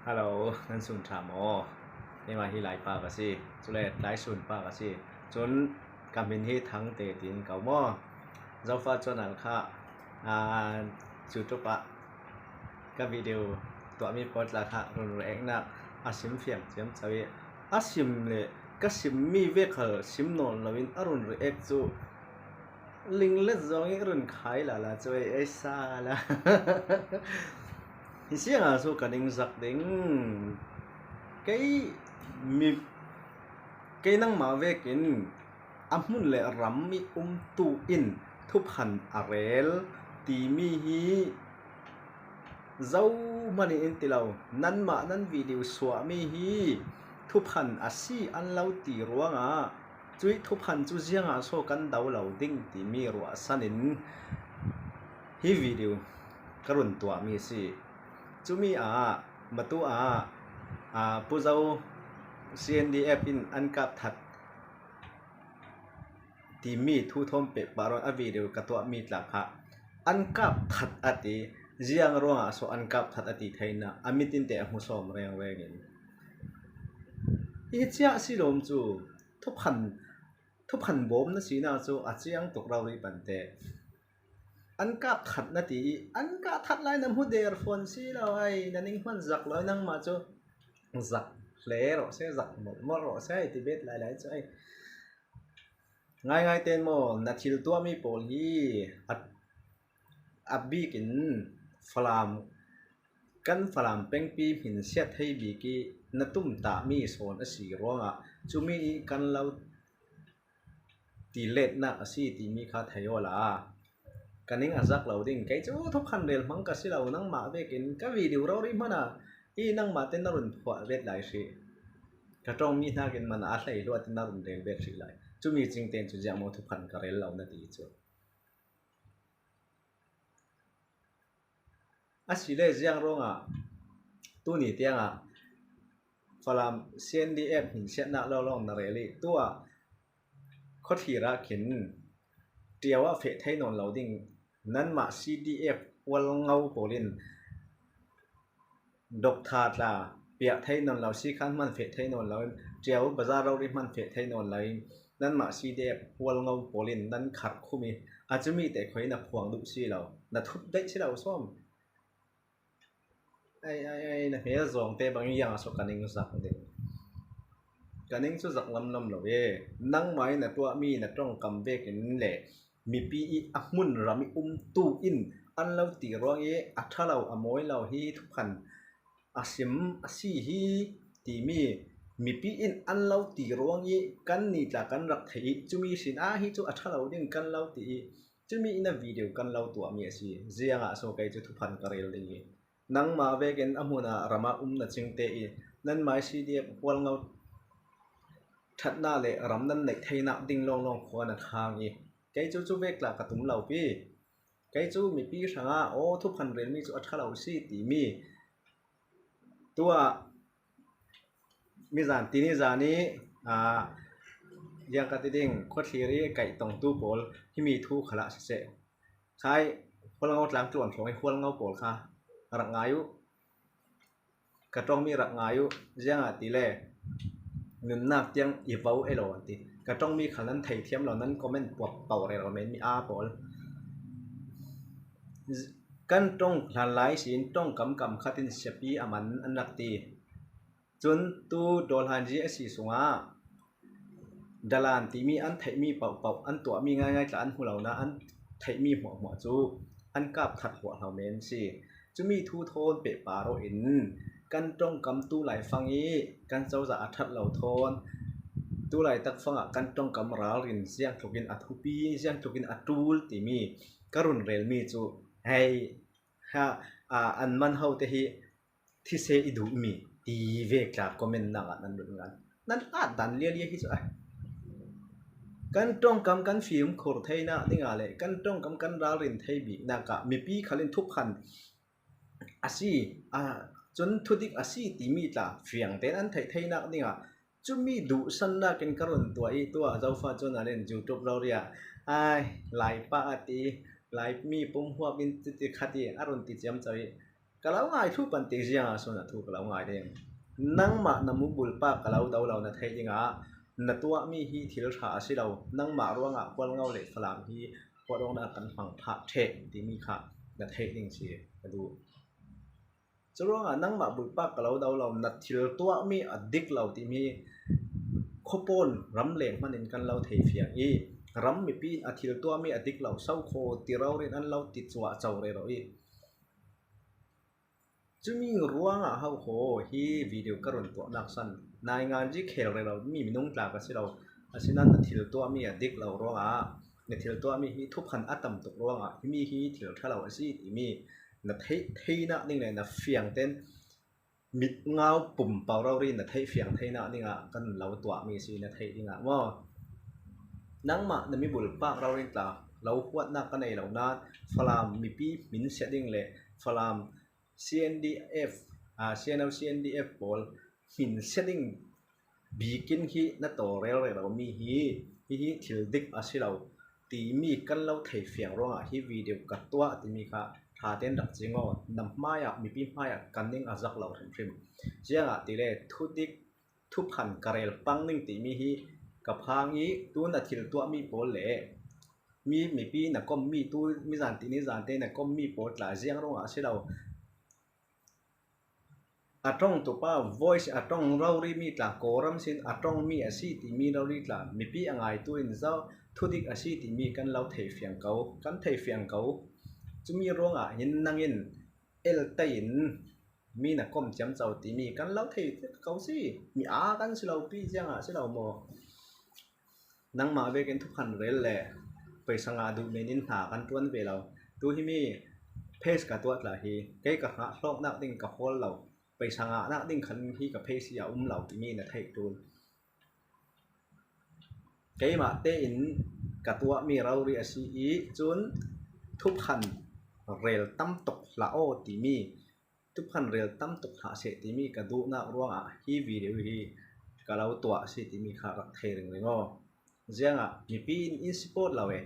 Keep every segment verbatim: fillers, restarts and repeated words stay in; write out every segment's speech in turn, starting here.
Hello, nan sum ṭha maw? Keimah hi Laipa ka si. Cule Tlaisun pa ka si. Cun ka hmin hi Thangte tiin ko maw? Zofa channel kha, aa, YouTube ah ka video tuahmi pawl tla kha run react-nak a sim fiang ciamco ih a sim le ka simmi ve khal sim nawn loin a run react cu linglet zong ih run khai lala cu ei, ei sa la. Hi siangah cu ka ningzak ding. Kei mi, kei nangmah vekin a hmun le ram ih umtu in thuphan a rel timi hi zohman in in ti lo. Nanmah nan video suahmi hi thuphan a si an lo ti ruangah cuih thuphan cu ziangah so kan do lo ding timi ruahsan in hi video ka run tuahmi a si. Cumi ah matu ah, aa, Puzo C N D F in an kap that timi thu thawn pehpar ruangah a video ka tuahmi tla kha an kap that a ti. Ziang ruangah so an kap that a ti theinak a mit in teh a hmu sawm rengreng in hi ciah si lawm cu thuphan, thuphan bawm na sinak cu a ciang tuk rori pante. An kap that na ti ih an kap that lai na hmu der fawn si lo ai, na ning hman zak lo ai, nangmah cu zak hle rawh se, zak molh molh rawh se ai ti bet lai lai cu ai. Ngaingai ten maw, na thil tuahmi pawl hi a, a bik in Falam, kan Falam pengpi hminsiat thei bik ih na tumtahmi sawn a si ruangah cumi ih kan lo ti letnak a si timi kha thei awla ka ning a zak lo ding. Kei cu thuphan rel hmang ka si lo, nangmah vekin ka video rori hmanh ah ih nangmah te na run phuah vet lai hrih. Ka ṭongmi hnakin man a hlei hluat in na run rel vet hrih lai. Cumi cingten cu ziangmaw thuphan ka rel lo na ti cu. Asile ziang ruangah tuni tiangah Falam C N D F hminsiatnak lawnglawng na rel ih tuah khuathlir ah khin ṭio ah feh thei nawn lo ding nanmah C D F hualngo pawl in Dokta tla piah thei nawn lo, sikhan hman feh thei nawn lo, ṭio bazar rori hman feh thei nawn lo in nanmah C D F hualngo pawl in nan kharh khum ih a cumi te khoi na phuang duh si lo, na thup daih si lo sawm. Ai, ai, ai, na hmel zawngte bangin ziangah so ka ning zak ding. Ka ning cu zak lamlam lo e. Nangmah in na tuahmi na ṭongkam vekin le mipi ih a hmun ram ih umtu in an lo ti ruang ih a ṭha lo, a mawi lo hi thuphan a sim a si hi timi mipi in an lo ti ruang ih kannih tla kan rak theih ih cumi sin ah hi cu a ṭha lo ding kan lo ti ih cumi in a video kan lo tuahmi a si. Ziangah so kei cu thuphan ka rel ding ih nangmah vekin a hmun ah ram ah um na cingte ih nanmah ih C D F hualngo ṭhatnak le ram nan neih theinak ding lawnglawng khua na khang ih kei cu cu vek tla ka tum lo pi. Kei cu mipi hrangah aw thuphan relmi cu a ṭha lo si timi tuah mizan tini zan ih, aa, ziang ka ti ding, khuathlir ih kaih tongtu pawl himi thu khalah siseh, khai hualngo tlang tluan hrawng ih hualngo pawl kha rak ngai uh. Ka ṭongmi rak ngai uh, ziangahtile nunnak tiang i vo e lo an ti. Ka ṭongmi khal nan thei thiam lo, nan comment puak pauh rero men mi aa pawl. Kan ṭong hlan lai sin ṭong kamkam khat in siapi a man an rak ti. Cun tu Dawlhan G S C sungah Dalan timi an theihmi pohpoh, an tuahmi ngaingai tla an hmu lo nain an theihmi hmuahhmuah cu an kap that huahhlo men si. Cumi thu thawn pehpar aw in kan ṭongkam tu laifang ih kan cozah a ṭhat lo thawn tu laitak fangah kan ṭongkam ralrin ziangtlukin a thupi, ziangtlukin a ṭul timi ka run relmi cu hei, ha, aa, an man ho te hi thise i duhmi ti vek tla comment nak ah nan run ngan. Nan at dan lialia hi cu ai. Kan ṭongkam kan fimkhur theinak dingah le kan ṭongkam kan ralrin thei biknak ah mipi khal in thuphan a si, aa, cun thudik a si timi tla fiang tein an theih theinak dingah cumi duhsannak in ka run tuah ih tuah Zofa cun a len YouTube rori ah ai, Laipa a ti, Laimi pumhuap in titi khat ih a run ti ciamco ih Ka lo ngai thu pan ti ziang a, sawn a thu ka lo ngai ding. Nangmah na mubul pak ka lo do lo na theih ding a, na tuahmi hi thil ṭha a si lo. Nangmah ruangah Hualngo le Falam hi huat awkna kan hmang phah ṭheh timi kha na theih ding si ka duh. Curuangah nangmah bulpak ka lo do lo, na thil tuahmi a dik lo timi khuapawn ram leng hmanin kan lo thei fiang i, ram mipi in a thil tuahmi a dik lo, sokhaw ti rori in an lo ti chuah cho rero i. Cumi ruangah hokhaw hi video ka run tuahnak san, naingan zi khel rero mi minung tla ka si lo, asinan na thil tuahmi a dik lo ruangah, na thil tuahmi hi thuphan a tam tuk ruangah himi hi thil ṭha lo a si timi na theih theinak ding le na fiangten mit ngau pum pau rori na theih fiang theinak dingah kan lo tuahmi si na theih dingah maw? Nangmah na mibul pak rori tla lo huatnak ka nei lo nain Falam mipi min sia ding le Falam C N D F, a, C N O C N D F pawl min sia ding bikin hi na tawlrel rero mi hi, hi hi thil dik a si lo timi kan lo thei fiang ruangah hi video ka tuah timi kha ṭhaten rak cing aw. Na hmaiah, mipi hmaiah kan ning a zak lo hrimhrim. Ziangahtile thudik thuphan ka rel pang ning timi hi ka phang i, tun a thil tuahmi pawl le mi, mipi na kom mi, tu mi zan ti ni zante na kom mi pawl tla ziang ruangah a si lo. A ṭong tupa voice a ṭong rori mi tla, Kawlram sin a ṭong mi a si timi rori tla, mipi a ngaitu in zo thudik a si timi kan lo thei fiang ko, kan thei fiang ko. Cumi ruangah hin nangin el tei in mi na kom ciamco timi kan lo thei ko si, mi a kan si lo pi ziangah si lo maw? Nangmah vekin thuphan rel le paisa ngah duh men in hna kan ṭuan ve lo. Tu himi page ka tuah tla hi kei ka hngah hlawknak ding ka hawl lo, paisa ngahnak ding khan hi ka page hi a um lo timi na theih ṭul. Keimah tein ka tuahmi rori a si i cun thuphan rel tam tuk hlah aw timi, thuphan rel tam tuk hlah seh timi ka duhnak ruangah hi video hi ka lo tuah a si timi kha rak thei ringring aw. Ziangah mipi in in support lo e,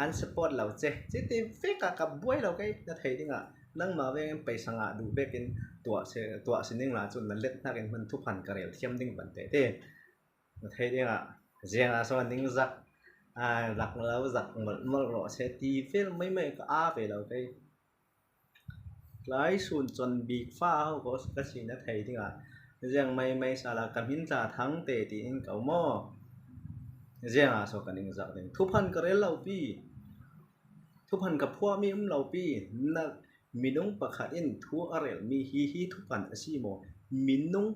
an support lo ce, citi vekah ka buai lo kei na thei dingah nangmah vengin paisa ngah duh vekin tuah si, tuah si ning la cun na let hnakin hman thuphan ka rel thiam ding ban tete. Na thei dingah ziangah sawn ningzak, a, zak lo zak molhmolh rawh se ti vel maimai ka aa ve lo kei. Tlai sun con bik fa ho ko ka si na thei dingah ziang maimai sala ka hmin tla Thangte tiin ka um aw. Ziangah saw ka ningzak ding thuphan ka rel lo pi, thuphan ka phuahmi um lo pi. Na minung pakhat in thu a relmi hi hi thuphan a si maw? Minung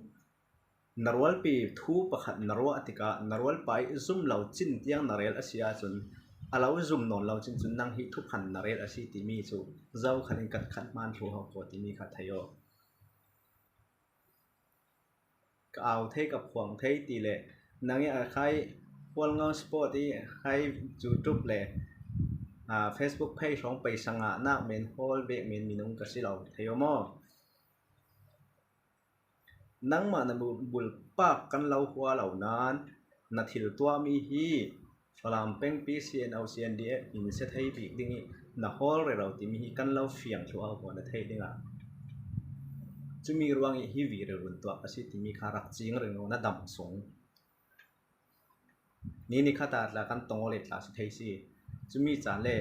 na rualpi thu pakhat na ruah tikah na rualpa ih zum lo cin tiang na rel a si ahcun a lo zum nawn lo cin cun nang hi thuphan na rel a si timi cu zo khat in kat khat hmaan thlu ho ko timi kha thei aw. Ka au thei, ka phuang thei ti le nang ih a khai Hualngo Sport ih khai YouTube le, aa, Facebook page hrawng paisa ngahnak men hawl vek men minung ka si lo thei aw maw? Nangmah na bu-, bulpak kan lo hua lo nain na thil tuahmi hi Falam pengpi C N O C N D F in sia thei bik ding ih na hawl rero timi hi kan lo fiang thluh a hua na theih dingah cumi ruangih hi video run tuah a si timi kha rak cing rero na dam sung. Ni ni khat ah tla kan tong aw le tla si thei si. Cumi caan le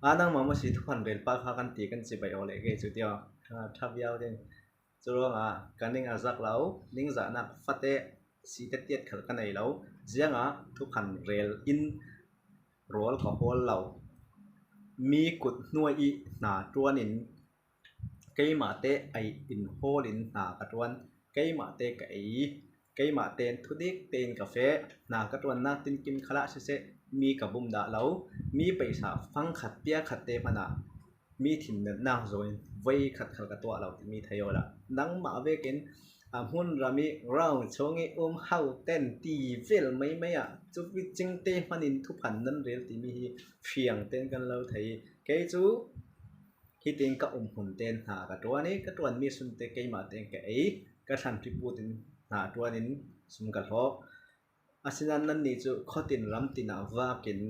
a nangmah maw si thuphan rel pa kha kan ti kan cibai aw le kei cu tia, a, ṭha viau ding. Curuangah ka ning a zak lo, ningzahnak fate si tetiat khal ka nei lo. Ziangah thuphan rel in rawl ka hawl lo. Mi kut hnuai ih hna ṭuan in keimahte ei in hawl in hna ka ṭuan. Keimahte ka ei, keimahte in thudik tein ka feh. Hna ka ṭuannak tinkim khalah siseh, mi ka bum dah lo. Mi paisa fang khat pia khat te hmanah mi thin natnak zawn voi khat khal ka tuah lo timi thei awla nangmah vekin a hmun ram ih rau chung ih um hau ten ti vel maimai ah cu cingte hmanin thuphan nan rel timi hi fiang ten kan lo thei. Kei cu hitin ka um hmun ten hna ka ṭuan ih ka ṭuanmi sunte keimah ten ka ei, ka thlan ṭiput in hna ṭuan in sum ka hlawk. Asinain nannih cu khuatin ram tinah vakin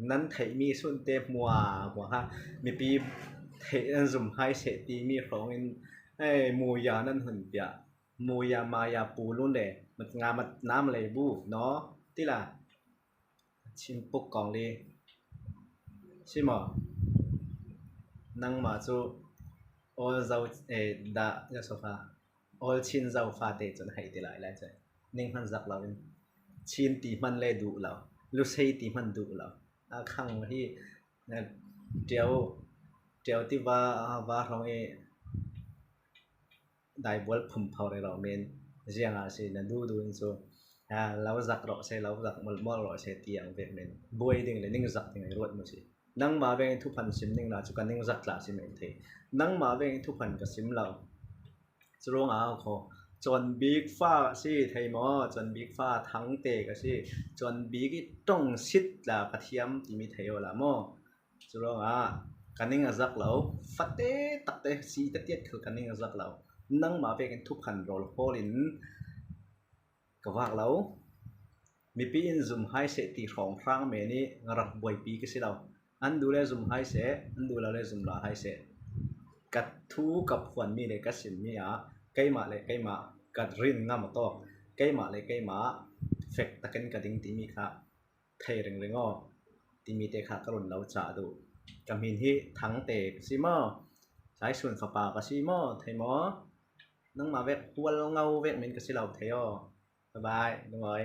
nan theihmi sunte hmua hmua kha mipi Theih an zum hai seh ti mi hrawngin, hei, muya nan hun pia. Muya maya pu lun le, mat nga mat nam lei bu, no? Tila, chin puk kong li. Simo, nangma chu, all zau, eh, da, ya sofa. All chin zau fa te chun hai ti lai lai chai. Ning han zak lau in. Chin ti man le du lau. Lusei ti man du lau. A khang hi, na, tiau, tiau ti va, a va hrawng e, dai bual phum phau re lau men, ziang a si na du du in chu, a, lau zak ro se, lau zak mol mol ro se ti ang ve men. Buai ding le ning zak ding ai ruat mu si. Nangma veng thu phan sim ning na chu ka ning zak tla si men thei. Nangma veng thu phan ka sim lau. Churuang a kho. Chon bik fa si thei mo, chon bik fa thang te ka si. Chon bik i tong sit la ka thiam ti mi thei o la mo. Churuang a ka ning a zak lo. Fate takte si ta tiat khal ka ning a zak lo. Nangma veng thu phan rol hol in ka vak lo. Mipi in zum hai seh ti hrawng hrang men i rak buaipi ka si lo. An du le zum hai seh, an du lo le zum la hai seh. Ka thu ka phuan mi le ka sim mi a, keimah le keimah ka rin ngam a tawk, keimah le keimah fek takin ka ding ti mi kha thei ringring aw. Ti mi te kha ka run lo cha du. Ka min hi thang te ka si maw? Sai sun fapa ka si maw? Thei maw? Nangma vek hual ngau vek min ka si lo thei aw. Bye bye, lungawi.